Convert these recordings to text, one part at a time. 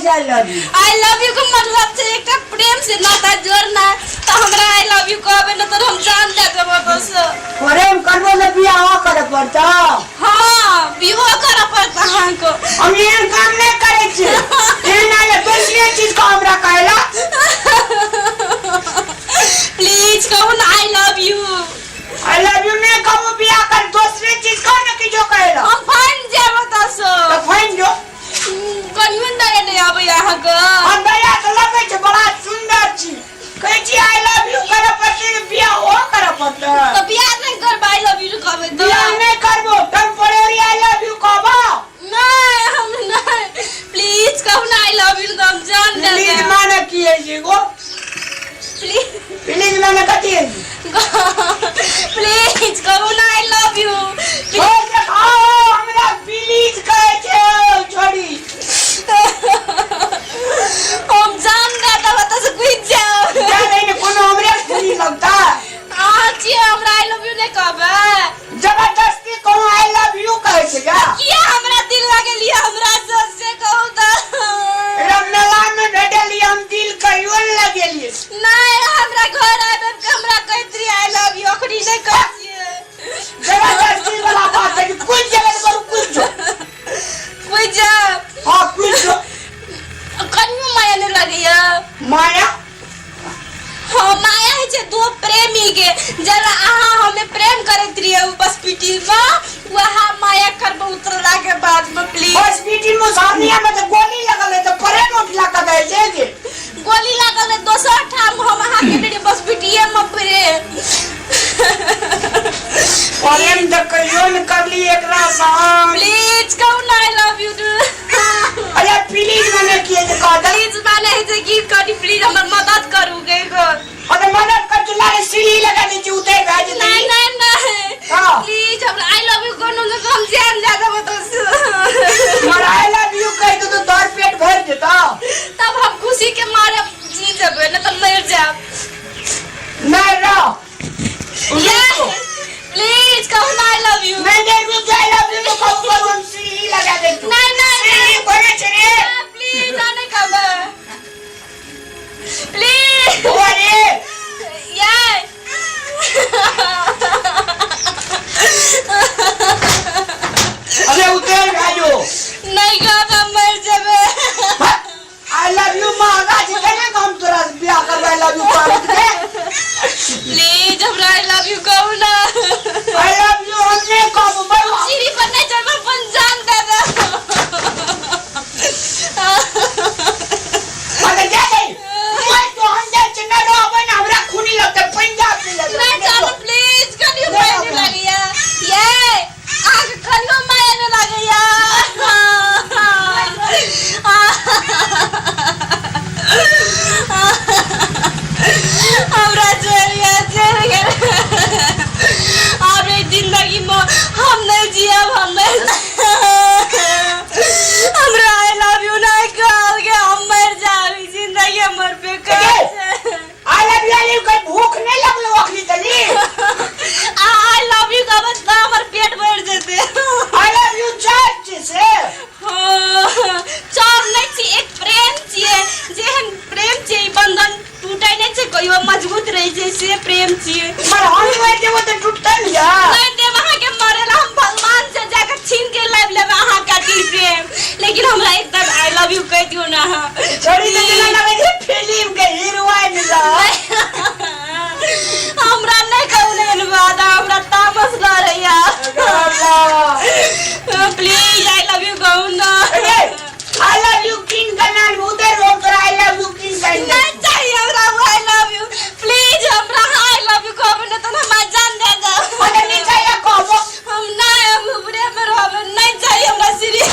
छै I love you? I love you के मतलब छै एकटा प्रेम से नाता जोड़ना। तऽ हमरा I love you कहबै न तऽ हम जान दे देबो बस। प्रेम करबो ने बियाह करे पड़तौ? हाँ, बिहो करऽ पड़त अहाँके। हम एहन काम नहि करै छी। एहन आयल दोसरे चीज को हमरा कहला। प्लीज कहू ना I love you. I love you नहीं कहू, बियाह कर दोसरे चीज कहो ना कि जो कहेला। हम फाइन जायब ओतऽ से। तऽ फाइन जो। कनियो दया नहि आबैया अहाँके। हम दया तऽ लगै छै, बड़ा सुंदर छी। कहै छी I love you करऽ पड़तै तऽ बियाह ओहो करऽ पड़तै। तऽ बियाह नहि करबै I love you कहबै तऽ? बियाह नहि करबो, टेम्परेरी I love you कहबो। नहि, हम नहि। प्लीज कहू ना I love you तऽ हम जान दे प्लीज देब। माने की होइ छै गो? प्लीज। प्लीज माने कथी होइ छै? प्लीज कहू ना I love you. ओ देखाओ, हमरा प्लीज कहै छै छोड़ी। हम जान दे देब ओतऽ से कूदि जाउ। जा नहीं ने कोनो हमरे खूनी लगता। अहाँ छियै हमरा I love you नहि कहबै? जबरदस्ती कहूँ I love you कहै छै गा। किया हमरा दिल लगेलियै हमरा से, से कहू तऽ? एकरा मेला में भेटलियै हम, दिल कहियो ने लगेलियै। नहि, हमरा घर आबि आबि के हमरा कहैत रहियै I love you, अखनी नहि कहै छियै। जबरदस्ती वाला बात है कि कुछ जगह करू कुछ जो। कुछ जाउ। हाँ, कुछ जो। कनियो माया नहि लगैया? माया? हाँ, माया होइ छै दो प्रेमी के। जरा अहाँ हमें प्रेम करैत रहियै बस पीटी में, वएह माया करबै उतरला के बाद में, प्लीज। बस पीटी में सामने में तो गोली लगल है तो प्रेम उठला का दे छै जे। गोली लागल है दोसर ठाम, हम अहाँ के रहियै बस पीटीए में प्रेम। प्रेम तऽ कहियो ने करली एकरा संग। प्लीज कहू ना I love you. अरे प्लीज मने की जे कह दे? प्लीज माने है जे कि कनी प्लीज हमर मदद करू गे गो। अरे मदद कर चुला रे, सीढ़ी लगा दै छी, उतर भए जेतै। नहीं नहीं नहीं। हाँ। प्लीज हमरा I love you कोनो न हम जान जा देबो तो। मर I love you कह दे तो तोहर पेट भर जेता। तब हम खुशी के मारे जी जेबै न तऽ मरि जायब। नहीं रह। ये प्लीज कहू ना I love you. नहीं नहीं, रुक जा, I love you तो कहू कहू हम सीढ़ी लगा दे तू। नहीं नहीं। सीढ़ी कोने छै रे? प्लीज नहीं कहबै प्लीज। अरे। ये अरे उतर भाजो। नहीं कहब, हम मर जेबै। I love you महंगा छै, केना के हम तोरा से बियाह करबै I love you कहबी के? प्लीज हमरा I love you कहू ना। I love you हम नहीं कहबो बरुआ। सीढ़ी पर नहीं चढ़ब, अपन जान दे दे। अरे जा दे मैं तो हम जाइ छी, नहि रहबै ने हमरा खूनी लगतै, पंजाब पी लेतै। नहीं चलू प्लीज, कनियो माया नहीं लगैया। ये अहाँके कनियो माया नहीं लगैया। हमरा छोड़िया चलि गेल। आब एहि जिंदगी में हम नहीं जियब। हम नहीं, हमरा I love you नहीं कहल के हम मर जाब। ई जिंदगी हमर बेकार छै। I love you, I love you कहीं भूख नहीं लगलो अखनी तनी? I love you कहबै तऽ हमर पेट भरि जेतै। I love you चार छै से? हाँ, चार नहि छी, एक प्रेम छियै। जेहन प्रेम छियै, ई बंधन टूटै नहि छै कहियो, मजबूत रहै छै, से प्रेम छियै। मर हम मरि जेबो तऽ टूटतै ने या? नहि देब अहाँके मरे ला, हम भगवान से जाके छीन के लाबि लेबै अहाँ खातिर प्रेम, लेकिन हमरा एकदम I love you कहि दियौ ने अहाँ। छोड़ी तऽ जेना लगै छै फिल्म के हीरोइन रह। हमरा नहि कहू ने एहन बात, हमरा तामस लड़ैया। प्लीज I love you कहू ना। I love you किन के नाम उधर हम तोरा I love you किन के? नहीं चाहिए हमरा I love you. Please हमरा I love you कहबै ने तऽ हमरा जान दे दो। अरे नहीं चाहिए कहबो। हम नहीं, हम ऊपरे में रहबै, नहीं चाहिए हमरा सीढ़ी।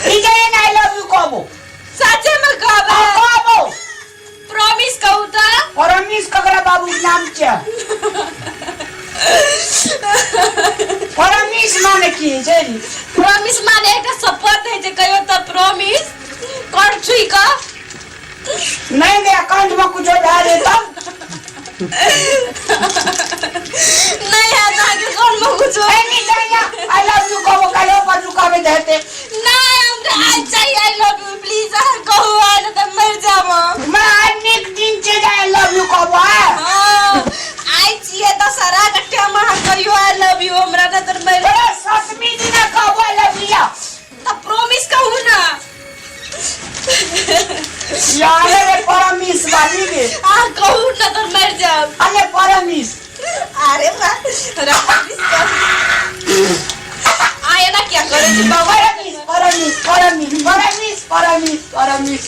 नहीं चाहिए ना I love you कहबो? सच्चे में कहबै? हाँ, कहबो। प्रॉमिस कहू तऽ। प्रॉमिस ककरा बाबू नाम छै? प्रॉमिस माने की छै? प्रॉमिस माने एकटा शपथ होइ छै। कहियो तऽ प्रॉमिस कर छुई कऽ। नहीं गया अकाउंट में कुछ भए जेतौ। नहीं है अहाँके अकाउंट में कुछो। ए नहीं चाहिए I love you कहबो, काल्हि पर कहबे हेतै। नहीं। आइ चाही I love you please अहाँ कहू आइ नहि तऽ मरि जाब हम। हमरा आइ नीक दिन छै जे I love you कहबो आइ। हँ आइ छियै दशहरा के टाइम अहाँ कहियो I love you हमरा नहि तऽ मरि तोरा सतमी दिना कहबो I love you तऽ प्रोमिस कहू ना यार रे परमिस वाली गे अहाँ कहू ना तऽ मरि जाब अरे परमिस अरे वाह हमरा प्रॉमिस कहू आ एना किया करै छी बाबा परमिस परमिस परमिस परमिस परमिस परमिस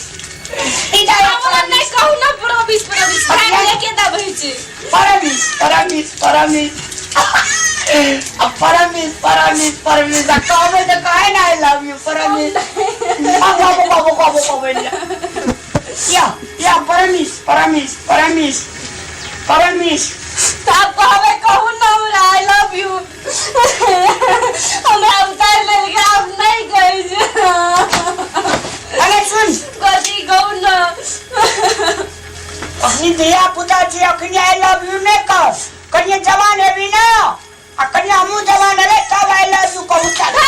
ई जा हमरा नहि कहू ना प्रॉमिस प्रॉमिस खाय के दबै छी परमिस परमिस परमिस आ परमिस परमिस परमिस आ कहबै तऽ कहे ना I love you परमिस आ कहबो कहबो कहबो कहबो या या परमिस परमिस परमिस परमिस तऽ आब कहबै कहू ना हमरा I love you हमरा उतारि लेलकै आब नहि कहै छै अरे सुन कथी कहू ना अखनी धिया पुता छी अखनी I love you नहि कह कनिए जवान हेबी ना आ कनिए हमहूँ जवान हेबै तब I love you कहू चल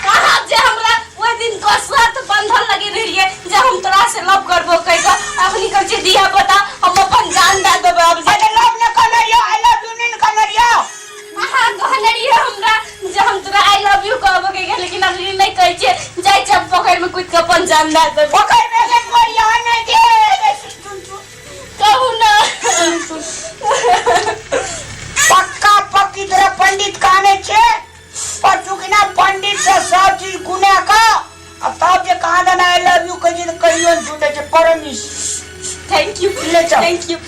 कहाँ जे हमरा ओहि दिन कसरत बंधन लगे रहिए जे हम तोरा से लव करबो कहि कऽ अखनी कहै छै धिया पुता हम अपन जान दए देबै आब जे अरे लव ने कहने रहियो I love you नहि ने कहने रहियो अहाँ कहने रहिए हमरा जे हम तोरा I love you कहबो कहि कऽ लेकिन अखनी नहि कहै छियै जाइ छियै हम पोखरि मे कूदि कऽ अपन जान दए देबै पोखरि मे एखन मरिया नहि दे सुन सुन कहू ना पक्का पक्की तोरा पंडित कहने छै परसू कि ना पंडित से सब चीज गुना का आ तब जे कहाँ दना I love you कहिए तऽ कहियो नहि छूटे छै परमिश thank you ले चल। Thank you.